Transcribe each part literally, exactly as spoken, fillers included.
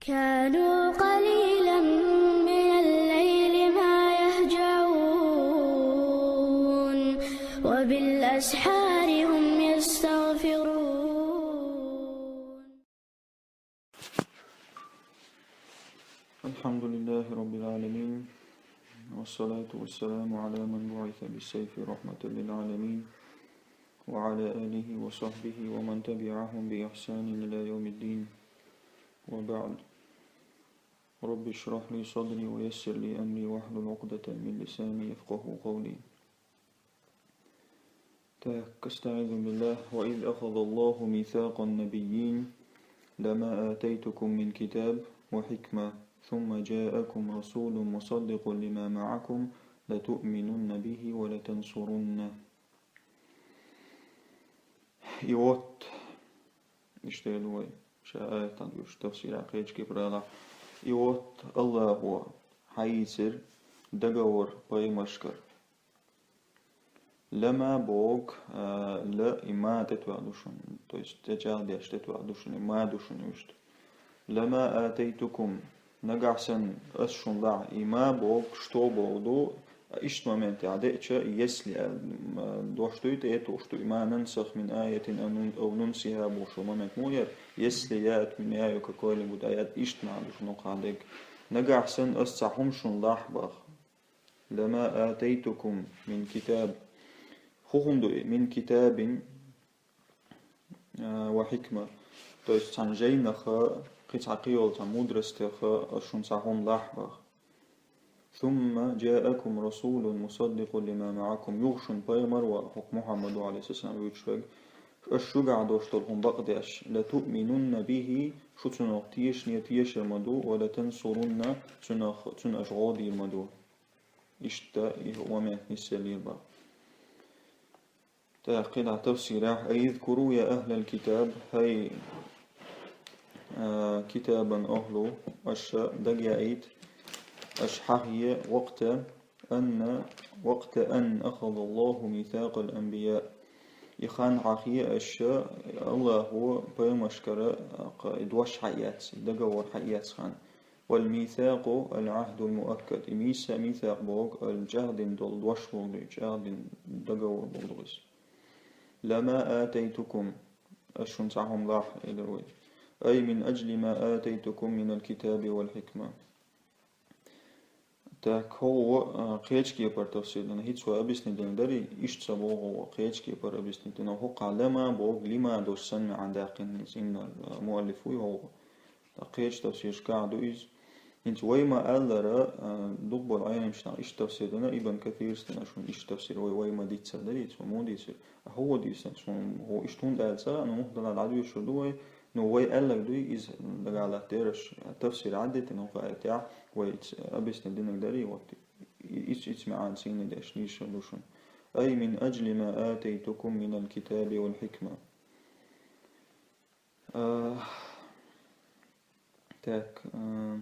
كانوا قليلا من الليل ما يهجعون، وبالأسحار هم يستغفرون. الحمد لله رب العالمين، والصلاة والسلام على من بعث بالسيف رحمة للعالمين، وعلى آله وصحبه ومن تبعهم بإحسان إلى يوم الدين، وبعد. رب اشرح لي صدري ويسر لي أمري واحلل عقدة من لساني يفقهوا قولي. Так, أستعيذ بالله. وإذ أخذ الله ميثاق النبيين لما آتيتكم من كتاب وحكمة ثم جاءكم رسول مصدق لما معكم لتؤمنن به ولتنصرنه. И вот, иштта ду вай ша аятан юш тафсира кхечки прала. И вот Аллахо хьаийцар договор пайхамаршкара. Лама боху, а, ла и ма тӀетоха ду шуна, то есть тӀечӀагӀдеш тӀетоха ду шуна, и ма ду шуна иштта. Лама атайтукум, нагахь санна ас шуна лахь, и ма боху, что боху ду, иштта момент яхь деъча, если аьлла, м, дош дуй, тӀе а тухуш ду, и ма нансах мин аятин ав нун-, ав нунсиха бохуш момент мо яр, если яъти мин аятин какой-нибудь аят, иштта ма ду шуна кхаьдерг. Нагахь санна ас цхьа хӀума шуна лахь баха. Лама атайтукум мин китаб. ХӀун ду и? Мин китабин, а, ва хикма. То есть цхьана жайнаха, кхин цхьа кхийолу цхьа мудростеха ас шуна цхьа хӀума лахь баха. Сумма джаакум расулун мусаддикъун лима маакум. Юха шуна пайхамар вара, хӀокху Мухьаммад ву, алейхиссалам, вуьйцуш верг. Ас шуьгахь дош долу хӀума бакъдеш. Латуъминунна бихи, шу цунах тешане тешар ма ду, ва латансурунна, цунах, цунна аша гӀо дийр ма ду. Иштта и момент нисъеллера баха. ТӀаккха кхидӀа тафсирехь: «Изкуру я ахлал китаб», хӀай, а, китабан ахлу, аша дагаяийта, аша хьахе, вакъта анна, вакъта ан ахазаллаху мисакъал анбия. И хан хьахе аша, Аллахо пайхамаршкара, а, кха-, и дош хьаэцна, и договор хьаэцна хан. Вал мисакъу ал-гӀахдул муаккад. И миса-, мисакъ боху ал-, чӀагӀдина долу дош боху ду, чӀагӀдина договор боху ду иза. Лама атайтукум, ас шуна цхьа хӀума лахь, элира вай. Ай мин аджли ма атайтукум минал китаби вал хикма. Так, хӀокхо, а, кхечу кепара тафсир дина, хӀинца вай объяснить дина дарий, иштта ца боху вай, кхечу кепара объяснить дина. ХӀокхахь лама боху лима дош санна маьӀна даьккхина иза, именно, а, муаллиф вуй хӀокхо. Ткъа кхечу тафсирашкахь ду иза. ХӀинца вай ма-аллара, а, дукха болу Ӏеламчу наха иштта тафсир дина, Ибн Касира дина шуна иштта тафсир, вай, вай ма дийццара дарий, цо муха дийцира? А хӀун дийцина? Суна хӀун иштта хӀунда аьлла ца хаьа, ну, муха дала дӀадоьшур ду вай, ну, вай аьлларг дуй, иза дагахь латтадераш, тафсир Ӏаддитина хӀокху аятехь, вай ц-, объяснить динарг дарий, вот, и-, иц-, иц маьӀна сийна деш, нийса ду шуна. Ай мин аджли ма атайтукум минал китаби вал хикма. А, так, а,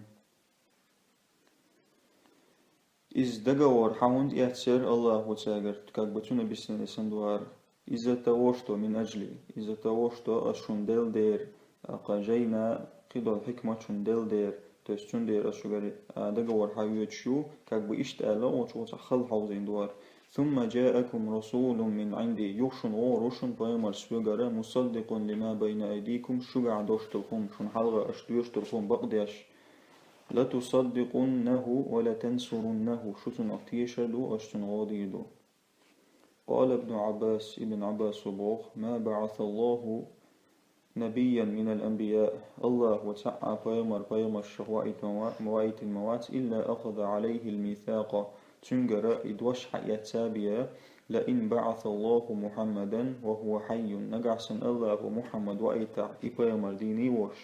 иза договор хьан хӀунда эццера Аллахо цаьргара, как бы цуьнан объяснение санна ду хӀара. Из-за того, что мин аджли, из-за того, что ас шуна делла дера, а, кха жайна кхидолу хьикмат шуна делла дера, то есть цундела ас шуьгара, а, договор хьан оьцуш ю, как бы иштта аьлла, оцу цхьа хала хьовзийна ду хӀара. Сумма джаакум расулун мин Ӏинди, юха шуна гӀур ву шуна пайхамар соьгара, мусаддикъун лима байна айдикум, шуьгахь дош долу хӀума, шуна хьалха аша доьшуш долу хӀума бакъдеш. Латусаддикъуннаху ва латансуруннаху, шу цунах тешар ду, аша цунна гӀо дийр ду. Къала Ибн Ӏаббас, Ибн Ӏаббас боху: «Ма баӀасаллаху набийян минал анбияъ», Аллахо цхьа а пайхамар пайхамаршах ваийтина ма ва-, ваийтина ма вац, «илла ахаза Ӏалайхил мисакъа», цуьнгара и дош хьаэцна бен, «ла ин баӀасаллаху Мухьаммадан ва хӀува хьайюн», нагахь санна Аллахо Мухьаммад ваийтахь, и пайхамар дийний волуш,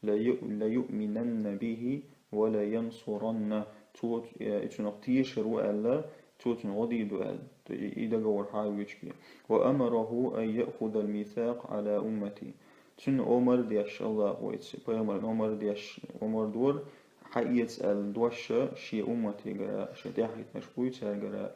«ла ю-, ла юъминанна бихи ва ла янсуранна», цо, э, и цунах тешар ву аьлла, цо цунна гӀо дийр ду аьлла, то и, и договор хьан оьцуш бен. «Ва амараху ан яъхузал мисакъ Ӏала уммати». Цунна омар деш, Аллахо вайца, пайхамарна омар деш, омар дора, хьаэца аьлла дош шен умматегара, шен тӀаьхьахӀиттинарш буй цаьргара.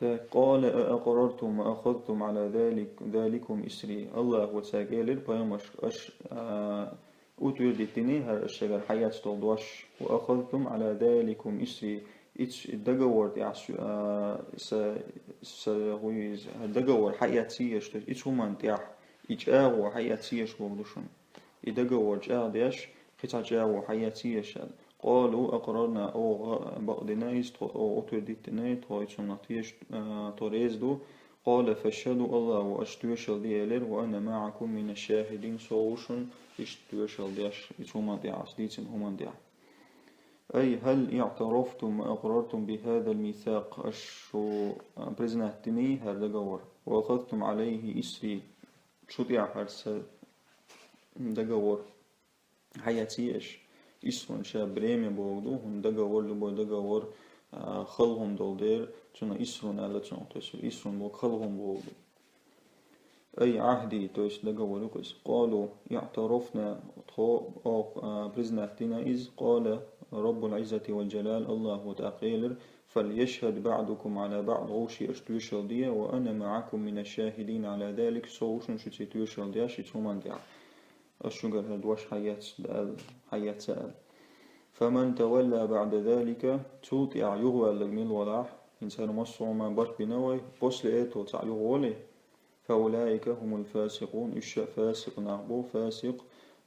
Так, قال أأقررتم وأخذتم على ذلك، ذلكم إصري. Аллахо цаьрга элира пайхамаршка: «Аша, а, утвердить динний хӀара аша шугара хьаэцна долу дош, وأخذتم على ذلكم إصري, ицу договор тӀехь ас, а, са, са, хӀу иза, договор хьаэцний аша, то есть ицу хӀуманна тӀехь, и чӀагӀо хьаэцний аша боху ду шуна». И договор чӀагӀдеш, кхин цхьа чӀагӀо хьаэцний аша аьлла. قالوا أقررنا, оха бакъдина иза тхо, оха утвердить дина тхо, и цунах теша, а, тхо реза ду. قال فاشهدوا, Аллахо: «Аша тоьшалла де», — элира, «وأنا معكم من الشاهدين, со ву шуна иштта тоьшалла деш, ицу хӀуманна тӀехь, ас дийцина хӀуманна тӀехь». أي هل اعترفتم وأقررتم بهذا الميثاق, аша шу, а, признать динний хӀара договор, وأخذتم عليه إصري, шу тӀехь хӀара сан договор хьаэцний аша? Исрун ша бремя боху ду, хӀунда договор, любой договор, а, хала хӀума долу дела, цунах исрун аьлла цунах, то есть исрун боху хала хӀума боху ду. أي عهدي, то есть договор ю иза. قالوا اعترفنا, тхо, о, а, признать дина иза. قال رب العزة والجلال, Аллахо тӀаккха элира: فليشهد بعضكم على بعض, вовшийн аша тоьшалла де, وأنا معكم من الشاهدين على ذلك, со ву шуна шуьца тоьшалла деш ицу хӀуманна тӀехь, ас шуьгара хӀара дош хьаэцна аьлла, хьаэцна аьлла. فمن تولى بعد ذلك, цул тӀаьхьа юхаваьлларг мила валахь, хӀинца хӀара массо а хӀума барт бина вай, после этого цхьаъ юхаволий, فأولئك هم الفاسقون, уьш ша фасикъ нах бу, фасикъ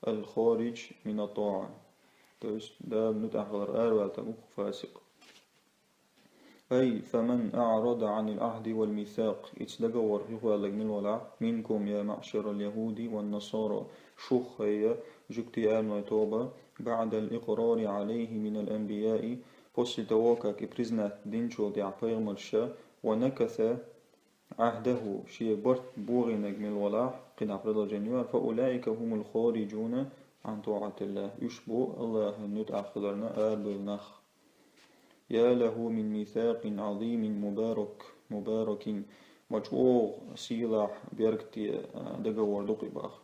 الخارج من الطاعة. То есть Дала муьтӀахь хилар араваьлла стаг ву фасикъ. أي فمن أعرض عن العهد والميثاق, ицу договор юхаваьлларг мила валахь, منكم يا معشر اليهود والنصارى, шух хӀай, жуьгтий, аьрмной тоба, بعد الإقرار عليه من الأنبياء, после того, как и признать динчул тӀехь пайхамарша, ونكث عهده, шен барт бохийнарг мила валахь, кхидӀа продолжение ю, فأولئك هم الخارجون عن طاعة الله, уьш бу Аллахьан муьтӀахь хиларна арабевлла нах. يا له من ميثاق عظيم مبارك، مبارك, ма чӀогӀа сийлахь беркате, а, договор ду кхин боху,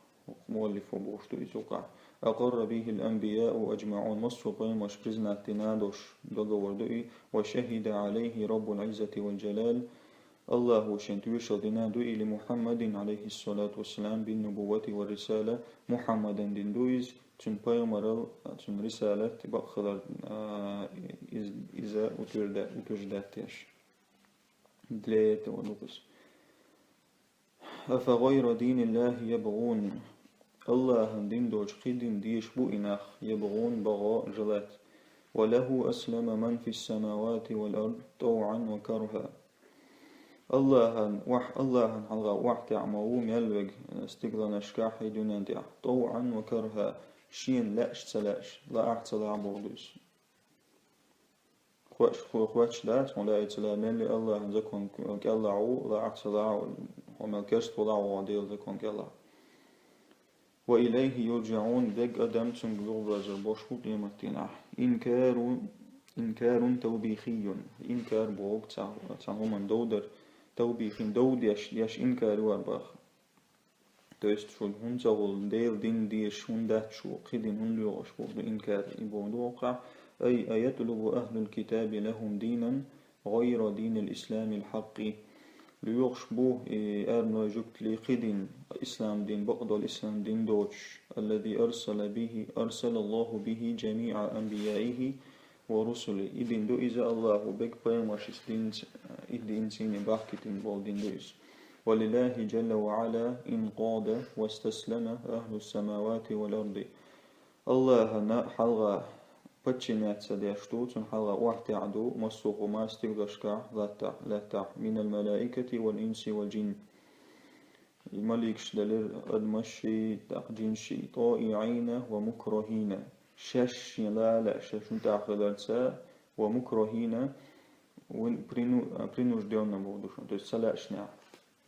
муаллифо бохуш ду иза юкъахь. أقر به الأنبياء أجمعون, массо а пайхамарша признать дина долуш договор ду и, وشهد عليه رب العزة والجلال, Аллахо шен тоьшалла дина ду и, لمحمد عليه الصلاة والسلام بالنبوة والرسالة, Мухьаммадан дина ду иза, цуьнан пайхамарал, цуьнан рисалат бакъ хилар, а, из-, иза утвержда-, утверждать деш. Для этого ду иза. أفغير دين الله يبغون. Аллахьан дин доцуш кхин дин дезаш бу и нах, يبغون, بغى, желать. وله أسلم من في السماوات والأرض طوعا وكرها. Аллахьан, вахь-, Аллахьан хьалха охьатаьӀа ма ву мел верг, э, стигланашкахь и дуьнен тӀехь, طوعا وكرها, шена лаьаш а, ца лаьаш а, лаахь а, ца лаахь а боху ду иза. Хоьш-, хо-, хоьттуш дац, хьо лаьий, ца лаьий, мел и Аллахьан закон к-, кӀелахь ву, лаахь а, ца лаахь а, хьо мел керста волахь а, вогӀу Делан закон кӀелахь. وإليه يرجعون, дерг адам цуьнга юхаберзор болуш бу къематдийнахь. إنكار، إنكار توبيخي. Инкар боху цхьа, цхьа хӀуманна дов дар, توبيخي, дов деш, деш инкар ю хӀара боху. То есть шу хӀунда ца хуьлу, Делан дин дезаш хӀунда дац шу, кхин дин хӀунда лоьхуш бу, ду инкар, и боху ду хӀокхахь. أي أيطلب أهل الكتاب لهم دينا غير دين الإسلام الحق. Лоьхуш бу и аьрмной жуьгтий кхин дин, ислам дин, бакъдолу ислам дин доцуш, الذي أرسل به، أرسل الله به جميع أنبيائه ورسله. И дин ду иза Аллахо берриг пайхамаршца динца, и дин цуьнан бахкийтина болу дин ду иза. ولله جل وعلا انقاد واستسلم أهل السماوات والأرض. Аллахьана хьалха подчиняться деш ду, цунна хьалха охьатаьӀа ду массо а хӀума стиглашкахь, латтахь, лаьттахь, من الملائكة والإنس والجن. И маликаш делира адамашший, тӀаккха жинашший, طائعين ومكرهين. Шаьш шен лаа а лаьа, шаьш муьтӀахь хиларца, ومكرهين, вин-, прину-, принуждённо боху ду шуна, то есть ца лаьашшехь.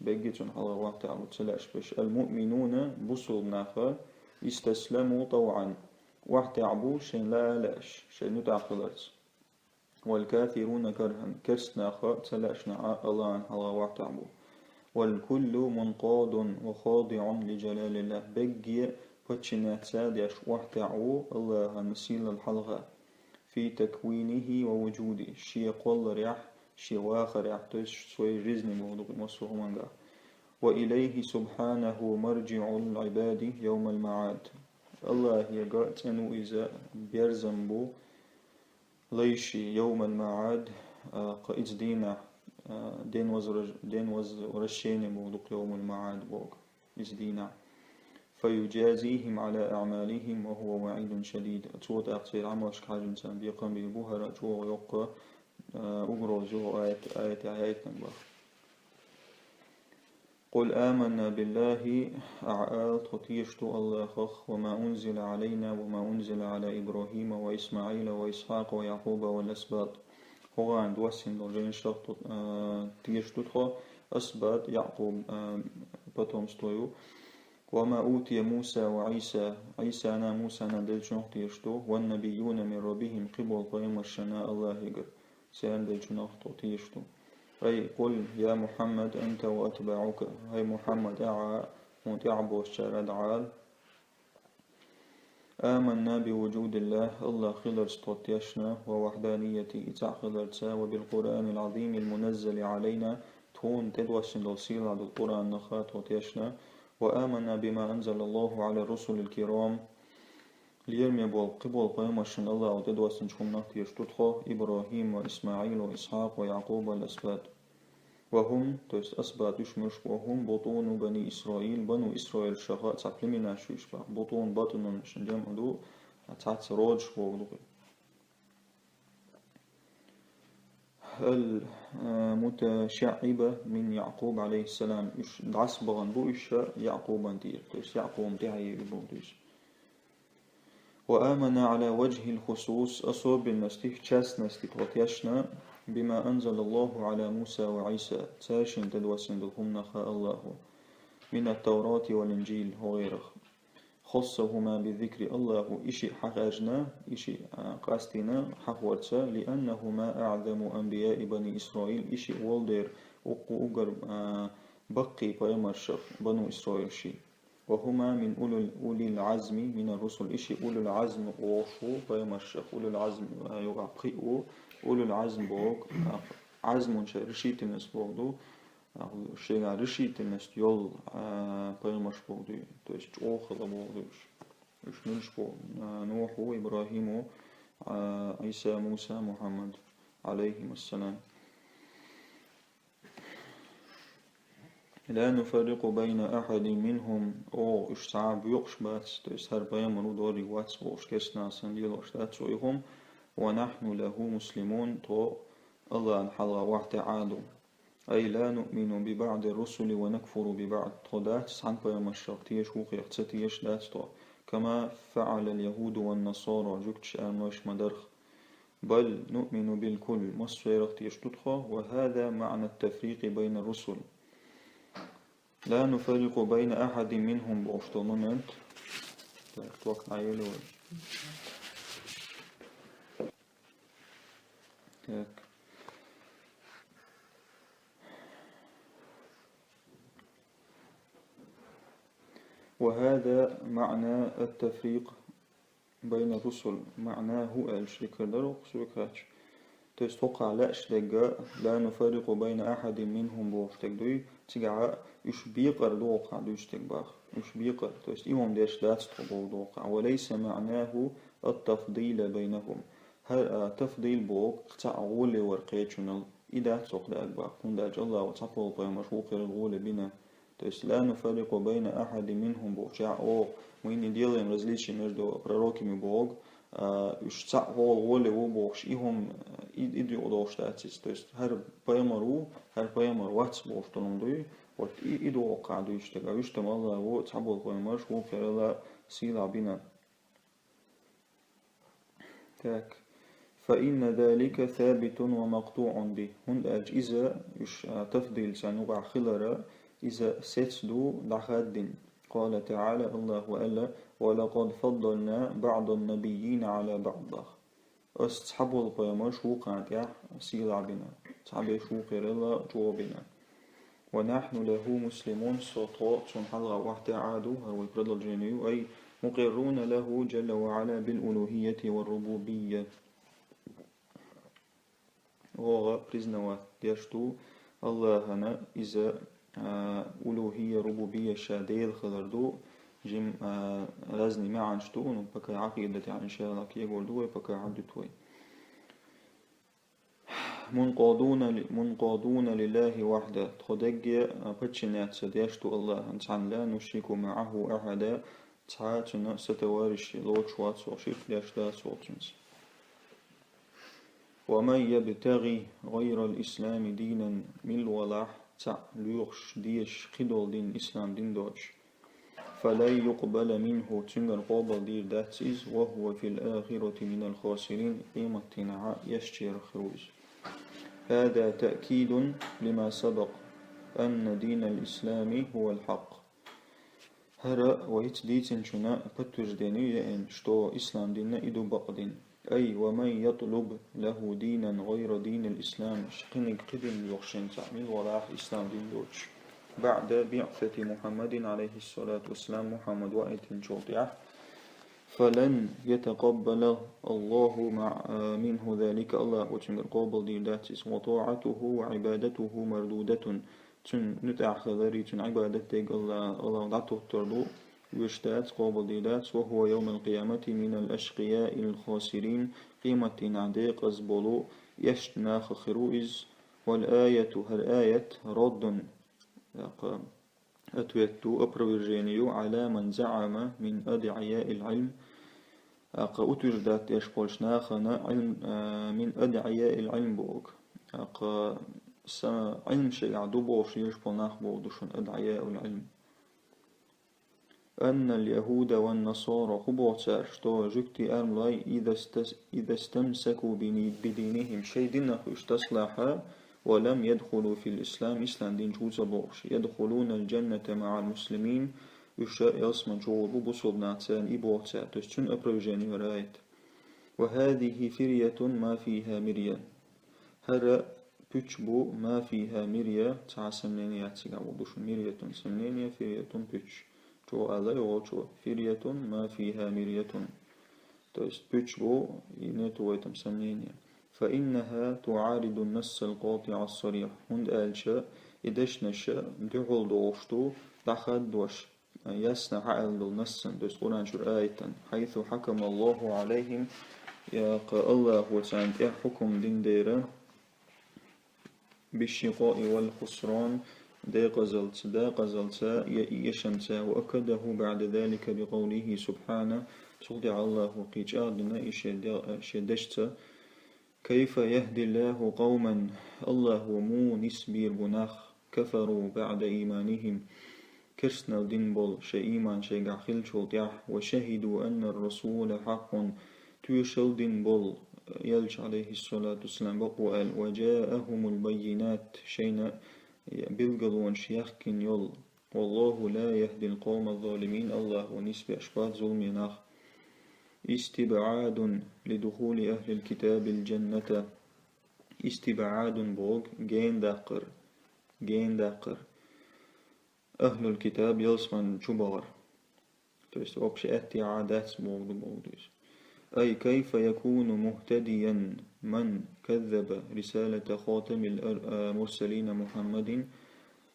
Берриге цунна хьалха охьатаьӀа бу, ца лаьаш берш. المؤمنون, бусулба наха, استسلموا طوعا, охьатаьӀа бу шайна лаа а лаьаш, шайна муьтӀахь хиларца. والكافرون كرها, керста наха ца лаьашшехь а Аллахьана хьалха охьатаьӀа бу. والكل منقاد وخاضع لجلال الله, берриге подчиняться деш охьатаьӀа ву Аллахьана сийлалла хьалха. في تكوينه ووجوده, шен кхолларехь, шен вахарехь, то есть своей жизни боху дукха массо а хӀуманга. وإليه سبحانه مرجع العباد يوم المعاد. Аллахьега цӀенву иза, берзам бу лайши, يوم المعاد, а, кхы иза дийнахь, а, день возвраж-, день возвращения боху дукха, يوم المعاد боху иза дийнахь. فيجازيهم على أعمالهم وهو وعيد شديد. Цо тӀаккха церан Ӏамалшка хьаьжжина царна бекхам бийр бу, хӀара чӀогӀа йоккха, а, угроза йолу аят, аят, аятнаг боху. قل آمنا بالله, ахьа ала, тхо тешаш ду Аллахах, وما أنزل علينا وما أنزل على إبراهيم وإسماعيل وإسحاق ويعقوب والأسباط. ХӀокхунна доссийна долу жайнашах тхо, а, тешаш ду тхо, асбат, Якъуб, а, потомство ю. وما أوتي موسى وعيسى, Ӏийсана, Мусана деллачунах тешаш ду, والنبيون من ربهم, кхин болу пайхамаршна Аллахьегара, церан деллачунах тхо тешаш ду. أي قل يا محمد أنت وأتباعك, хӀай Мухьаммад, ахьа, хьуна тӀаьхьа боцучара дӀаала: آمنا بوجود الله, Аллах хиларца тхо тешна, ووحدانيته, и цхьаъ хиларца, وبالقرآن العظيم المنزل علينا, тхуна тӀедоссийна долу сийлахь долу Къуръанах тхо тешна, وآمنا بما أنزل الله على الرسل الكرام, лераме болу, кхин болу пайхамаршна Аллахьо тӀедоссинчу хӀуманах тешаш ду тхо, إبراهيم وإسماعيل وإسحاق ويعقوب والأسباط. وهم, то есть асбат уьш муьлш бу, وهم بطون بني إسرائيل, бану Исраилшах цхьа племенаш ю уьш боху. بطون, بطن, шин жамӀ ду, цхьацца родаш боху дукха. المتشعبة من يعقوب عليه السلام. Уьш дӀасабахана бу уьш Якъубан тӀера, то есть Якъубна тӀаьхье ю боху уьш. وآمنا على وجه الخصوص, особенности, в частности, тхо тешна, بما أنزل الله على موسى وعيسى, цаьршинна тӀедоссийна долу хӀуманах Аллахьо, من التوراة والإنجيل, хӀокхерах. خصهما بالذكر, Аллахьо и шиъ хьахаьжна, и шиъ, а, къастийна хьахорца, لأنهما أعظم أنبياء بني إسرائيل, и шиъ волу дера, уккха уггар, а, баккхий пайхамаршах бану Исраилший. وهما من أولو، أولي العزم من الرسل. И шиъ улул Ӏазм олуш ву пайхамаршах. Улул Ӏазм, а, юкъахь пхиъ ву. Улул Ӏазм боху, а, Ӏазмун шайн решительность боху ду. А, шайгахь решительность йолу, а, пайхамарш боху ду. То есть чӀогӀа хила боху ду уьш. Уьш муьлш бу, а, Нухь ву, ИбрахӀим ву, а, Ӏийса, Муса, Мухьаммад, Ӏалайхимуссалам. لا نفرق بين أحد منهم, оха уьш цхьа а боькъуш бац, то есть хӀара пайхамар ву, дориг вац бохуш, керстанал санна лелош дац цо и хӀума, ونحن له مسلمون, тхо Аллахьан хьалха охьатаьӀа ду. أي لا نؤمن ببعض الرسل ونكفر ببعض, тхо дац цхьана пайхамаршах тешаш, вукхех ца тешаш дац тхо, كما فعل اليهود والنصارى, жуьгташа аьннарш ма-дарра. بل نؤمن بالكل, массерах тешаш ду тхо, وهذا معنى التفريق بين الرسل. لا نفرق بين أحد منهم бохуш долу момент. Так, ток наели вай. Так. وهذا معنى التفريق بين الرسل, معناه аьлча дика дара, кху суьйкхача. То есть хӀокхахь лаьаш дерг, لا نفرق بين أحد منهم бохуш дерг дуй, цигахь уьш бекъар дохкхахь дуьйцу дерг боху. Уьш бекъар, то есть и хӀума деш дац тхо боху дохкхахь. وليس معناه التفضيل بينهم. ХӀара, а, тафдил боху, цхьаъ гӀоле вар кхечунал, и дац хӀокху дерг боху. ХӀунда аьлча Аллахьо цхьаповла пайхамарш вукхерал гӀоле бина. То есть, لا نفرق بين أحد منهم бохучохь, оха, мы не делаем различия между пророками боху, а, уьш цхьаъ гӀоле ву бохуш, и хӀума, и, и дуьйцуш дац иза. То есть, хӀара пайхамар ву, хӀара пайхамар вац бохуш долу хӀума дуй, вот и, и дохкхахь дуьйцу дерг, а уьш там Аллахьо цхьаболу пайхамарш вукхерал сийлахь бина. Так. فإن ذلك ثابت ومقطوع به. ХӀунда аьлча иза, уьш, а, тафдил царна юкъахь хилар, иза сецна ду, дӀахаддина. قال تعالى, Аллахьо аьлла: ولقد فضلنا بعض النبيين على بعض. Ас цхьаболу пайхамарш вукхарна тӀехь сийлахь бина, цхьаберш вукхерал чӀогӀа бина. ونحن له مسلمون, со, тхо цунна хьалха охьатаьӀа ду, хӀара вай продолжение ю, أي مقرون له جل وعلا بالألوهية والربوبية. вогӀа признавать деш ду, Аллахьана иза, а, улухьия, рубубия ша Дела хилар ду, жим, а, разный маӀанаш ду, ну, пока Ӏакъидат, иншааллахь, кегор ду вай, пока Ӏаддут вай. منقادون ل-، منقادون لله وحده. Тхо дегге, а, подчиняться деш ду Аллахьан цхьанна, لا نشرك معه أحدا, цхьа цунна сатоварищ лоцуш вац вай, ширк деш дац вай цунца. ومن يبتغ غير الإسلام دينا, милла валахь цхьаъ лоьхуш, дезаш кхыдола дин, ислам дин доцуш, فلن يقبل منه, цуьнгара къобал дийр дац иза, وهو في الآخرة من الخاسرين, къематдийнахьа эшначарах хир ву иза. هذا تأكيد لما سبق أن دين الإسلام هو الحق. ХӀара вай хӀинца дийцинчунна подтверждение ю яьн, что ислам дин и ду бакъ дин. أي ومن يطلب له دينا غير دين الإسلام, ши кхиниг кхидин йохшинца, милла валахь ислам дин доцуш. بعد بعثة محمد عليه الصلاة والسلام, Мухьаммад ваийтинчул тӀехь. فلن يتقبل الله مع-, منه ذلك, Аллахьа цуьнгара къобал дийр дац иза. وطاعته وعبادته مردودة, цуьнан муьтӀахь хилари, цуьнан Ӏибадат дерг Алла-, Аллахьа дӀатоттар ду, вуьш дац, къобал дийр дац. وهو يوم القيامة من الأشقياء الخاسرين, къематдийнахь декъаза болу эшначу нахах хир ву иза. والآية, хӀара аят, رد, тӀаккха ответ ду, опровержение ю, على من زعم من أدعياء العلم, тӀаккха утверждать деш болчу нахана, علم, а, من أدعياء العلم боху. ТӀаккха са-, Ӏилма шайгахь ду бохуш езаш болу нах боху ду шуна, أدعياء العلم. أن اليهود والنصارى, хӀун боху цара, что жуьгтий, адамлой, إذا است-, إذا استمسكوا بني-, بدينهم, шайн динах уьш тасалахь, ولم يدخلوا في الإسلام, ислам дин чу ву ца бохуш, يدخلون الجنة مع المسلمين, уьш ялсамани чу гӀур бу бусалба нахаца, и боху цара. То есть цуьнан опровержение ю хӀара аят. وهذه فرية ما فيها مرية. ХӀара пуьч бу, ما فيها مرية, цхьа сомнение яц цигахь боху ду шуна, مرية сомнение, فرية пуьч. Чо аьлла йогӀучо, فرية ما فيها مرية. То есть пуьч бу, и нету в этом сомнения. فإنها تعارض النص القاطع الصريح. ХӀунда аьлча и дешнаш дуьхьал догӀуш ду, дӀахаддош, ясно хьааьлла долу нассана, то есть Къуръан чуьра аятан, حيث حكم الله عليهم, я кха Аллахо царна тӀехь хьукум дина дера, بالشقاء والخسران, декъазалца, декъазалца, я эшамца, وأكده بعد ذلك بقوله سبحانه, цул тӀаьхьа Аллахо кхин чӀагӀдина и шен де-, шен дешца, كيف يهدي الله قوما, Аллахо муха нисбийр бу нах, كفروا بعد إيمانهم, керстанал дина болу шайн ийман шайгахь хиллачул тӀаьхьа, وشهدوا أن الرسول حق, тоьшалла дина болу элча, عليه الصلاة والسلام, бакъ ву аьлла, وجاءهم البينات, шайна билгалонаш яьхкина йолу, والله لا يهدي القوم الظالمين, Аллахо нисбеш бац зуламе нах. استبعاد لدخول أهل الكتاب الجنة. استبعاد боху гена даккхар. Гена даккхар. أهل الكتاب ялсамани чу бахар. То есть вообще аьттехьа дац боху ду, боху ду иза. أي كيف يكون مهتديا من كذب رسالة خاتم المرسلين محمد,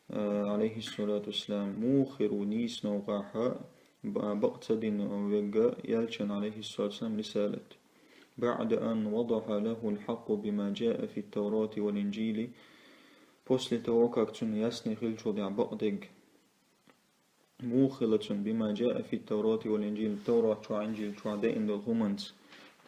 а, عليه الصلاة والسلام, муха хир ву нийса новкъахь ба-, бакъ ца дина верг элчан, عليه الصلاة والسلام, рисалат. بعد أن وضح له الحق بما جاء في التوراة والإنجيل, после того, как цунна ясный хиллачул тӀаьхьа бакъдерг муха хилла цунна, بما جاء في التوراة والإنجيل, Таврат чохь, Инжил чохь деана долу хӀуманца,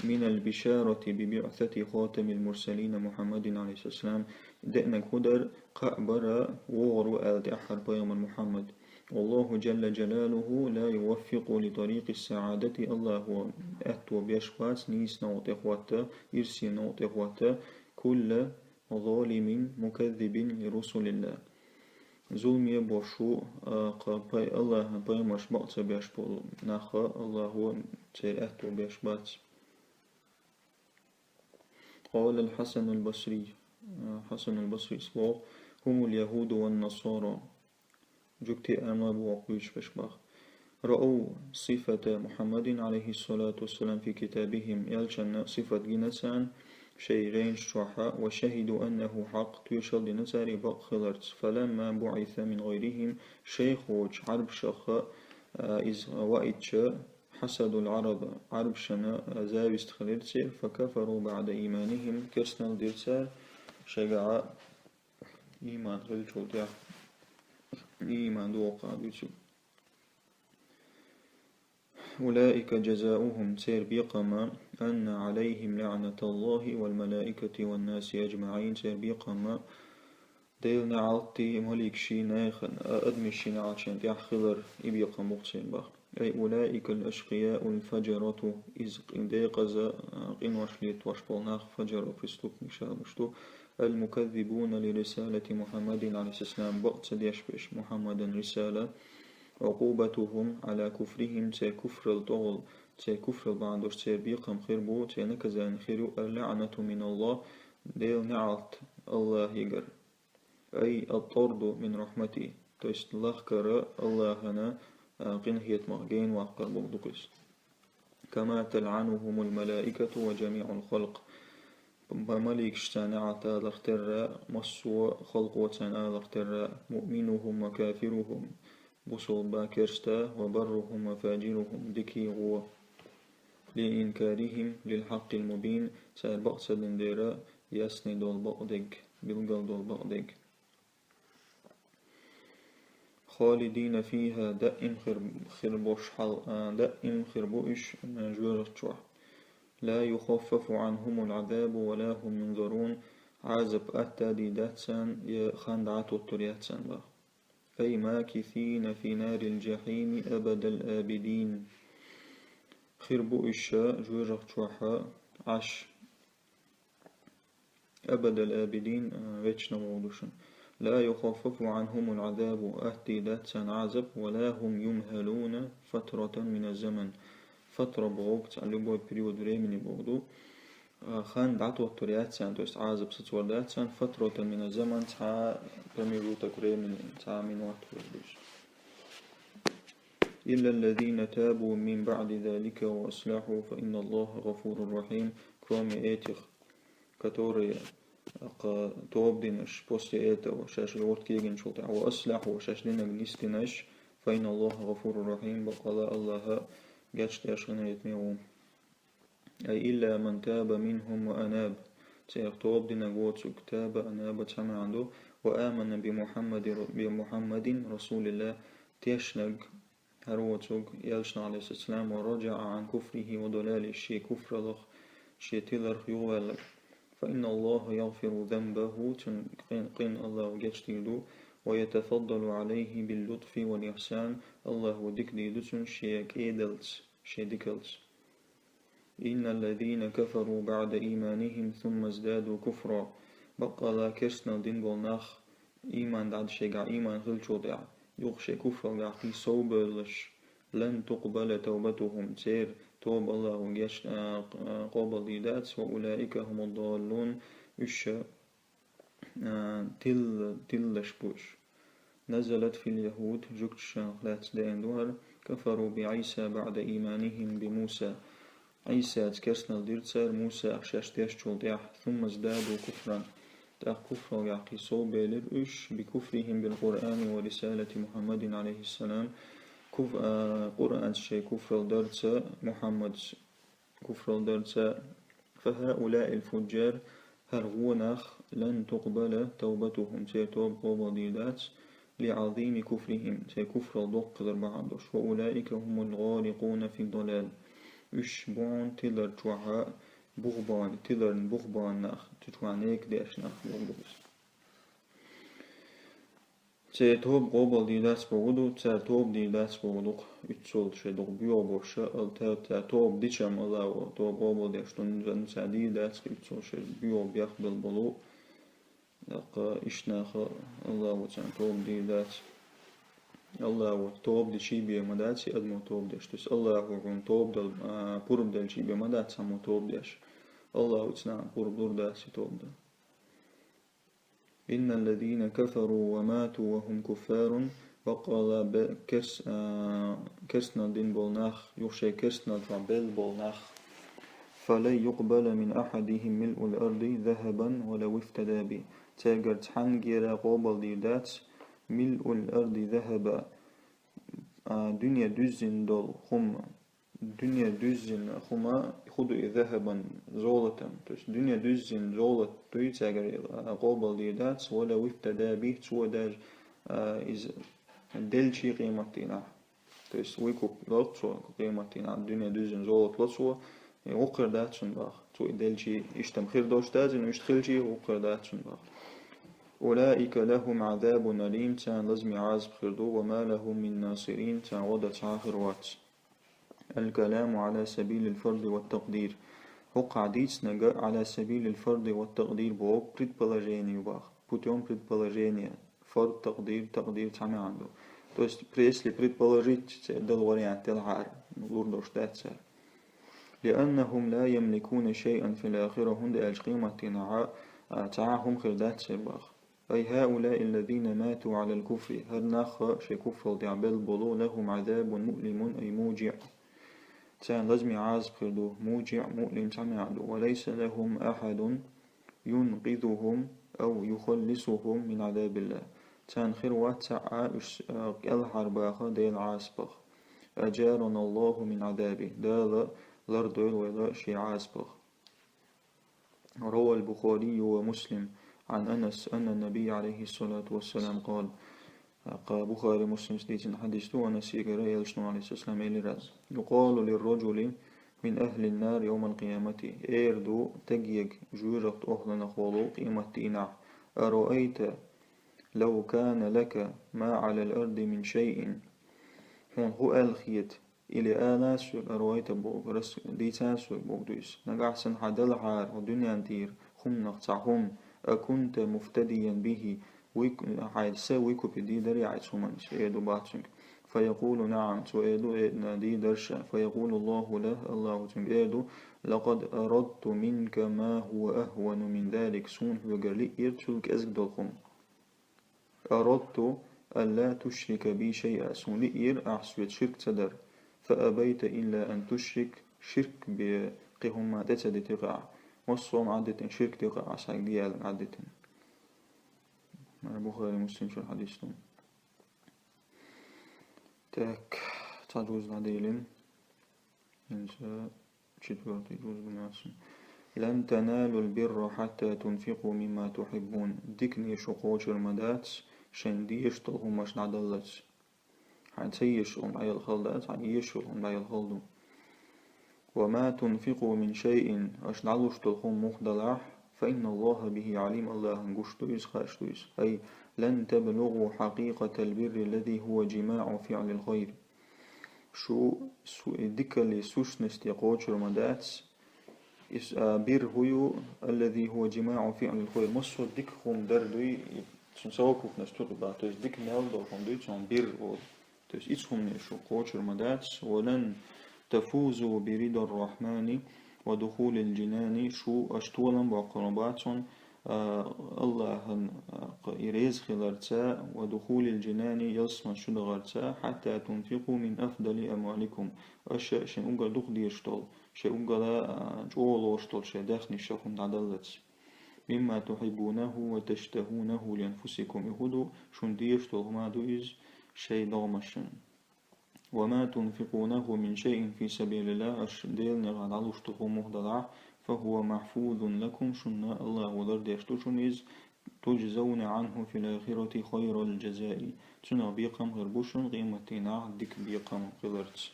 من البشارة ببعثة خاتم المرسلين محمد عليه الصلاة والسلام, деанарг хӀун дара, кхаъ бара вогӀур ву аьлла тӀаьххьара пайхамар Мухьаммад. والله جل جلاله لا يوفق لطريق السعادة, Аллахо аьтто беш бац нийса новкъа тӀехӀотта, ирсе новкъа тӀехӀотта, كل ظالم مكذب لرسل الله. Зуламе бош ву, а, кха пай-, Аллахьан пайхамарш бакъ ца беш болу нах, Аллахо церан аьтто беш бац. قال الحسن البصري, а, Хьасан аль-Басрис боху: هم اليهود والنصارى. Жуьгтий, адамлой боху кхуьйсуш берш боху. رأوا صفة محمد عليه الصلاة والسلام في كتابهم, элчанна сифат гина царна, шайн жайнаш чохь, وشهدوا أنه حق, тоьшалла дина цара и бакъ хиларца. فلما بعث من غيرهم, шайх воцчу Ӏарбашах, а, иза ваийтича, حسدوا العرب, Ӏарбашна, а, завист хилира церан, فكفروا بعد إيمانهم, керстанал дира цара, шайгахь ийман хиллачул тӀаьхьа, ийман дохка дуьйцург. أولئك جزاؤهم, церан бекхам, أن عليهم لعنة الله والملائكة والناس أجمعين, церан бекхам, Делан неӀалт а, маликашийн, нахана, а, адамашийн неӀалт шайна тӀехь хилар, и бекхам бу-кх церан боху. أي أولئك الأشقياء الفجرة, иза къи-, декъаза, а, къинош летош болу нах, фаджара, преступникаш олуш ду, المكذبون لرسالة محمد عليه السلام, бакъ ца деш берш Мухьаммадан рисала, عقوبتهم على كفرهم, церан куфрал тӀехула, церан куфрал бахьана долуш церан бекхам хир бу, церан наказание хир ю, اللعنة من الله, Делан неӀалт АллахӀегара. أي الطرد من رحمته, то есть лахкара АллахӀана, а, къинхетамах гена ваккхар бохург ду иза. كما تلعنهم الملائكة وجميع الخلق. Ма-, маликаш царна неӀалт аларх терра, массо а халкъо царна аларх терра, مؤمنهم وكافرهم, бусалба, керста, وبرهم وفاجرهم, дикий, гӀо. لإنكارهم للحق المبين, цара бакъ ца дина дера, ясный долу бакъдерг, билггал долу бакъдерг. خالدين فيها, даим хир, хир болуш хьал-, а, даим хир бу уьш, а, жоьжахати чохь. لا يخفف عنهم العذاب ولا هم ينظرون, Ӏазап атта а дийр дац царна, я хан дӀа а тоттур яц царна боху. أي ماكثين في نار الجحيم أبد الآبدين. Хир бу уьш жоьжахати чохь Ӏаш. أبد الآبدين, а, вечно вогӀу ду шуна. لا يخفف عنهم العذاب, атта дийр дац царна Ӏазап, ولا هم يمهلون فترة من الزمن. Фатра бохург цхьа любой период времени бохург ду. А, хан дӀатоттур яц царна, то есть Ӏазап сацор дац царна, فترة من الزمن, цхьа промежуток времени, цхьа минот вуьйр ду. إلا الذين تابوا من بعد ذلك وأصلحوا فإن الله غفور رحيم, кроме этих, которые, а, тоба динарш, после этого, шаьш гӀорта кегийначул тӀаьхьа, وأصلحوا, шаьш динарг нисдинарш, فإن الله غفور رحيم, баккъала АллахӀ гечдеш, къинхетаме ву. أي إلا من تاب منهم وأناب. Церан тоба динарг воцург, تاب, أناب цхьа маьӀна ду, وآمن بمحمد, بمحمد رسول الله, тешнарг, хӀара воцург, элчанах, عليه الصلاة والسلام, ورجع عن كفره وضلاله, шен куфралах, шен тиларх юхаваьлларг. فإن الله يغفر ذنبه, цуьнан къин, къин АллахӀа гечдийр ду, ويتفضل عليه باللطف والإحسان, АллахӀа дика дийр ду цунна шен кӀедалца, шен дикалца. إن الذين كفروا بعد إيمانهم ثم ازدادوا كفرا. Баккъала керстанал дина болу нах, ийман дӀа шайгахь ийман хиллачул тӀаьхьа, юха шайн куфралгахь кхин сов бевлларш, لن تقبل توبتهم, церан тоба АллахӀа геч-, а, а, къобалдийр дац, وأولئك هم الضالون, уьш а, тилла-, тиллаш бу уьш. نزلت في اليهود, жуьгташах лаьцна деана ду хӀара, كفروا بعيسى بعد إيمانهم بموسى. Ӏийсаца керстанал дира цара Мусах шаьш тешначул тӀаьхьа, ثم ازدادوا كفرا. ТӀаккха куфралгахь кхин сов белира уьш, بكفرهم بالقرآن ورسالة محمد عليه السلام. Куф-, а, Къуръанца шайн куфрал дарца, Мухьаммадца куфрал дарца, فهؤلاء الفجار, хӀара гӀо нах, لن تقبل توبتهم, церан тоба къобалдийр дац, لعظيم كفرهم, церан куфрал доккха хилар бахьана долуш, وأولئك هم الغارقون في الضلال. Уьш бу хьуна тилар чохь бух бахана, тиларна бух бахана нах, цу чохь нека деш нах бохург ду иза. Церан тоба къобалдийр дац бохург ду, цара тоба дийр дац бохург ду-кх, уьццул шайн дукха боьха болуш, ал-, та-, цара тоба дича-м АллахӀа тоба къобалдеш ду, ну, цара дийр дац-кх уьццул шайн боьха бехбелла болу. ТӀаккха иштта наха АллахӀа царна тоба дийр дац. АллахӀа тоба дичий бен ма дац и адамо тоба деш. То есть АллахӀа хьуна тоба дал-, а, пурба делчий бен ма дац цхьаммо тоба деш. АллахӀа цу нахана пурба лур дац и тоба дан. إن الذين كفروا وماتوا وهم كفار, баккъала бе-, керс-, а, керстанал дина болу нах, юха шайн керстанал чохь белла болу нах, فلن يقبل من أحدهم ملء الأرض ذهبا ولو افتدى به. Цаьргара цхьаннагара къобалдийр дац ملء الأرض ذهبا, а, дуьне дуьззина долу хӀума, дуьне дуьззина хӀума хӀун ду и ذهبا, золотом. То есть дуьне дуьззина золото дуй, цаьргара, а, къобалдийр дац, ولو افتدى به, цо даже, а, иза делча къематдийнахь. То есть выкуп ло цо къематдийнахь, дуьне дуьззина золото ло цо, и вукхуьр дац цунна боху. Цо и делча, иштта-м хир долуш дац, но иштта хилча, вукхуьр дац цунна боху. أولئك لهم عذاب أليم, царна лазаме Ӏазап хир ду, وما لهم من ناصرين, царна гӀо дан цхьа а хир вац. الكلام على سبيل الفرض والتقدير. ХӀокхахь дийцинарг على سبيل الفرض والتقدير боху предположение ю боху. Путём предположения. Фард, такъдир, такъдир цхьа маьӀна ду. То есть, при-, если предположить, церан дала вариант делахьара, ну, лур долуш дац цара. لأنهم لا يملكون شيئا في الآخرة, хӀунда аьлча къематдийнахь, а, цхьа а хӀума хир дац церан боху. أي هؤلاء الذين ماتوا على الكفر, хӀара нах шайн куфрал тӀехь белла болу, لهم عذاب مؤلم أي موجع. Царна лазаме Ӏазап хир ду, موجع, مؤلم цхьа маьӀна ду. وليس لهم أحد ينقذهم أو يخلصهم من عذاب الله. Царна хир вац цхьа а уьш, а, кӀелхьарбаха Делан Ӏазапах. أجارنا الله من عذابه. Дала лардойла вай Шен Ӏазапах. روى البخاري ومسلم عن أنس أن النبي عليه الصلاة والسلام قال. Кху Бухари, Муслимс дийцина хьадис ду, Анасигара, элчано, алейхиссалам, элира: يقال للرجل من أهل النار يوم القيامة. Эр ду стаге, жоьжахатин охӀланах волу къематдийнахь: أرأيت لو كان لك ما على الأرض من شيء. Хьуна хӀун аьлла хета, или ала соьга, أرأيت бохург, рас-, дийца соьга бохург ду иза. Нагахь санна хьан делахьара хӀокху дуьненна тӀера хӀуманах цхьа хӀума, أكنت مفتديا به, вуй-, хьайн са выкупить дийр дарий хьо цу хӀуманца, эр ду боху цуьнга. فيقول: نعم, цо эр ду, э, дийр дара ша. فيقول الله له, Аллахо цуьнга эр ду: لقد أردت منك ما هو أهون من ذلك, суна хьоьгара лиира цул кӀезиг долу хӀума. أردت ألا تشرك بي شيئا, суна лиира ахь соьца ширк ца дар. فأبيت إلا أن تشرك, ширк бен кхин хӀумма тӀе ца дитира ахь. Массо а хӀума Ӏадитина, ширк дира ахь, схьагда аьлла Ӏадитина. Бухари, Муслим шун хьадис ду. Так, цхьа жуз дӀадийлина. ХӀинца четвёртый жуз ду массо а. لن تنالوا البر حتى تنفقوا مما تحبون. Дикане шу кхочур ма дац, шайна дезаш долу хӀуманаш дӀадаллалц. Хьайна ца езаш хӀума дӀаелла хала дац, хьайна езаш йолу хӀума дӀаелла хала ду. وما تنفقوا من شيء, аша дӀалуш долу хӀума муха далахь, فإن الله به عليم, Аллахьан гуш ду иза, хууш ду иза. أي لن تبلغوا حقيقة البر الذي هو جماع فعل الخير. Шу су-, и дикаллин сущности кхочур ма дац. Ис-, а, бир хӀун ю, الذي هو جماع فعل الخير. Массо а дика хӀума дар дуй, и цуьнан совокупность тӀе баха. То есть дика мел долу хӀума дуй, цунах бир олу. То есть иза хӀумане шу кхочур ма дац. ولن تفوزوا برضا الرحمن ودخول الجنان, шу аша толам боккхур ма бац хьуна, а, Аллахьан, а, кх-, и реза хиларца, ودخول الجنان, ялсамани чу дахарца, حتى تنفقوا من أفضل أموالكم. Аша шайн уггар дукха дезаш долу, шайн уггар, а, чӀогӀа лоруш долу шайн даьхнех хӀума дӀадаллалц. مما تحبونه وتشتهونه لأنفسكم. И хӀун ду, шуна дезаш долу хӀума ду иза шайн догӀмашна. وما تنفقونه من شيء في سبيل الله, аша Делан некъахь дӀалуш долу хӀума муха далахь, فهو محفوظ لكم, шуна Аллахьо лардеш ду шуна иза, تجزون عنه في الآخرة خير الجزاء. Цунах бекхам хир бу шуна къематдийнахь дика бекхам хиларца.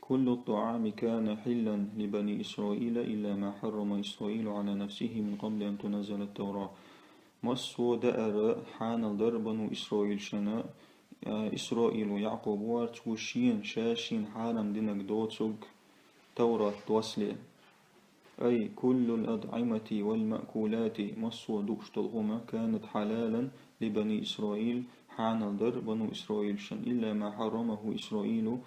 كل الطعام كان حلا لبني إسرائيل إلا ما حرم إسرائيل على نفسه من قبل أن تنزل التوراة. Массо а даар хьанал дара бану Исраилшна, а, Исраило, Якъубо вара, цо шена, ша шена хьарам динарг доцург Таврат доссале. أي كل الأطعمة والمأكولات, массо а дууш долу хӀума, كانت حلالا لبني إسرائيل, хьанал дара бану Исраилшна, إلا ما حرمه إسرائيل,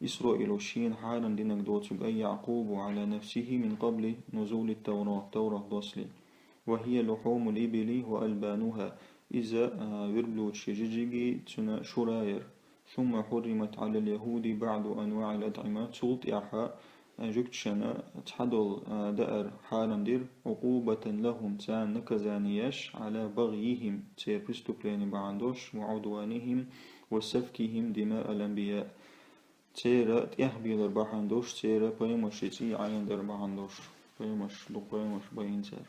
Исраило шена хьарам динарг доцург, أي يعقوب على نفسه من قبل نزول التوراة, Таврат доссале. وهي لحوم الإبل وألبانها, иза, а, верблюдаш жижигий, цуьнан шура яра. ثم حرمت على اليهود بعض أنواع الأطعمة. Цул тӀаьхьа жугташна цхьадола даар хьарам дира, عقوبة لهم, царна наказание еш, على بغيهم, церан преступлени бахьана долуш, وعدوانهم وسفكهم دماء الأنبياء, церан тӀехбийлар бахьана долуш, церан пайхамарийн цӀий Ӏаяндар бахьана долуш, пайхамарш, дукха пайхамарш байина цара.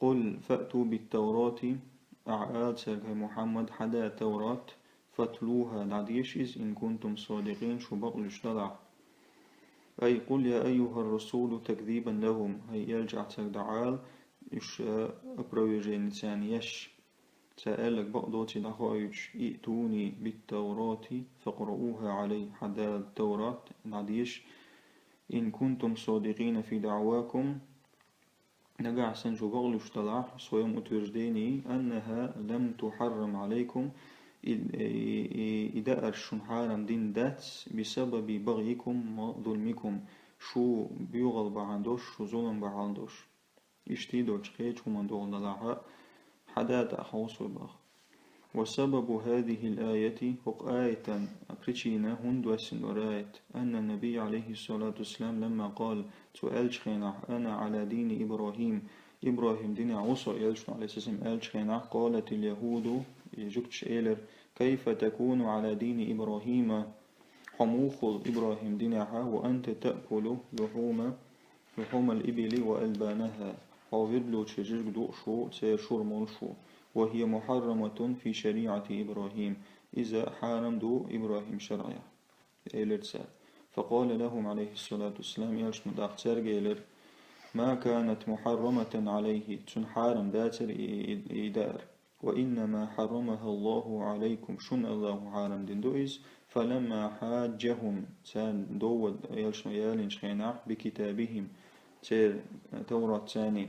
قل فأتوا بالتوراة, Ахьа ала цаьрга, хӀай Мухьаммад, хьада Таврат, فاتلوها, дӀадеша иза, إن كنتم صادقين, шу бакълуьйш далахь. أي قل يا أيها الرسول تكذيبا لهم, хӀай элча, Ахьа цаьрга дӀаала, уьш опровержени царна еш. Цара аьлларг бакъ доций дӀахоуьйтуш, ائتوني بالتوراة فاقرؤوها علي, хьада Таврат, дӀадеша, إن كنتم صادقين في دعواكم, нагахь санна шу бакълуьйш далахь, в своём утверждении, أنها لم تحرم عليكم, и, и, и, и даар шуна хьарам дина дац, بسبب بغيكم وظلمكم, шу боьгӀал бахьана долуш, шу зулам бахьана долуш. Иштта доцуш кхечу хӀуманна догӀу далахьа, хьада тӀаккха хьовсо боху. وسبب هذه الآية, хӀокху аятан причина хӀунда доссина дара аят, أن النبي عليه الصلاة والسلام لما قال, цо аьллачу хенахь, أنا على دين إبراهيم, ИбрахӀим динехь ву со, элчано, عليه السلام, аьллачу хенахь, قالت اليهود, и жугташа элира, كيف تكون على دين إبراهيم, хьо муха хуьлу ИбрахӀим динехьа, وأنت تأكل لحوم لحوم الإبل وألبانها, хьо верблюдаш жирг дуу шу, церан шура молуш ву, وهي محرمة في شريعة إبراهيم, иза хьарам ду ИбрахӀим шарӀехь, элира цара. فقال لهم عليه الصلاة والسلام, элчано тӀаккха цаьрга элира, ما كانت محرمة عليه, цунна хьарам дацара и, и, и даар. وإنما حرمها الله عليكم, шуна АллахӀа хьарам дина ду иза. فلما حاجهم, царна довва элчано ялийначу хенахь, بكتابهم, церан Таврат царний,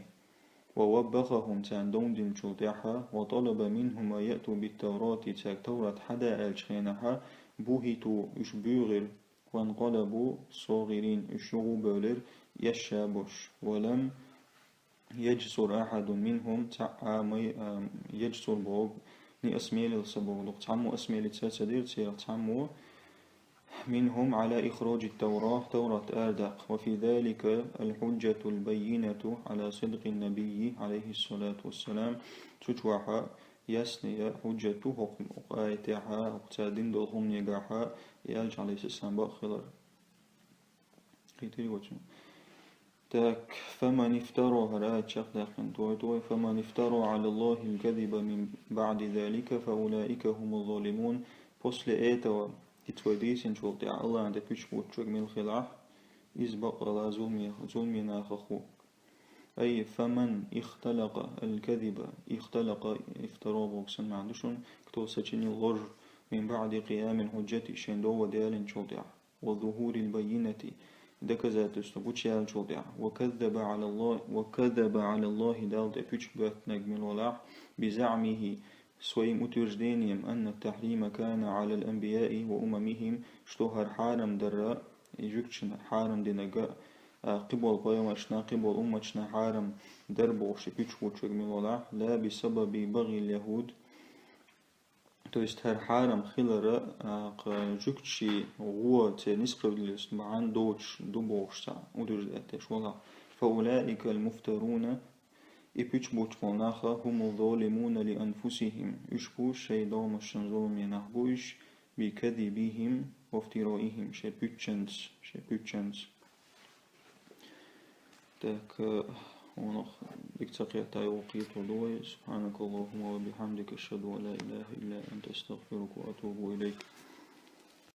ووبخهم, царна довна динчул тӀаьхьа, وطلب منهم أن يأتوا بالتوراة, цаьрга Таврат хьада аьллачу хенахьа, بهتوا, уьш буьйгӀира, وانقلبوا صاغرين, уьш юха а бевлира, еш а бош. ولم يجسر أحد منهم, цхьа а май, а, يجسر боху, не осмелился боху, дукха цхьаммо осмелиться ца дира церах цхьаммо, منهم على إخراج التوراة, Таврат арадаккха. وفي ذلك الحجة البينة على صدق النبي عليه الصلاة والسلام. Цу чохь ясный хьуджат ду хӀокху, хӀокху аятехьа, хӀокху цара дина долу хӀуманегахьа, и аьлча, Ӏалайхиссалам, бакъ хилар. Кхетий оцу? Так, فمن افترى, хӀара аят чекхдаьккхина, той, той, فمن افترى على الله الكذب من بعد ذلك فأولئك هم الظالمون. После этого, и цой дийсинчул тӀаьхьа АллахӀан тӀе пуьчу буччург мила хилахь, иза бакъала зулме-, зулме нахах ву. أي فمن اختلق الكذب, اختلق, افترى боху сан маьӀна ду шуна, кто сочинил ложь, من بعد قيام الحجة, шен довва далинчул тӀаьхьа, وظهور البينة, доказательство гучуяьллачул тӀаьхьа, وكذب على الله, وكذب على الله, Далла тӀе пуьчу боьттинарг мила валахь, بزعمه, своим утверждением, أن التحريم كان على الأنبياء وأممهم, что хӀара хьарам дара, и жуьгташна хьарам динарг, а, кхиболу пайхамаршна, кхиболу умматашна хьарам дара бохуш, и пуьчу буччург мила валахь, لا بسبب بغي اليهود, то есть хӀара хьарам хилар, а, кху жуьгташийн гӀо, церан несправедливость бахьана доцуш ду бохуш цхьа утверждать деш валахь. فأولئك المفترون, и пуьчу буччу болу нах, هم الظالمون لأنفسهم, уьш бу шайн догӀмашна зуламе нах бу уьш, بكذبهم وافترائهم, шайн пуьччанца, шайн пуьччанца. Так, э, хьуна дика ца кхетта, юха кхетор ду вай. سبحانك اللهم وبحمدك, أشهد أن لا إله إلا أنت, أستغفرك وأتوب إليك.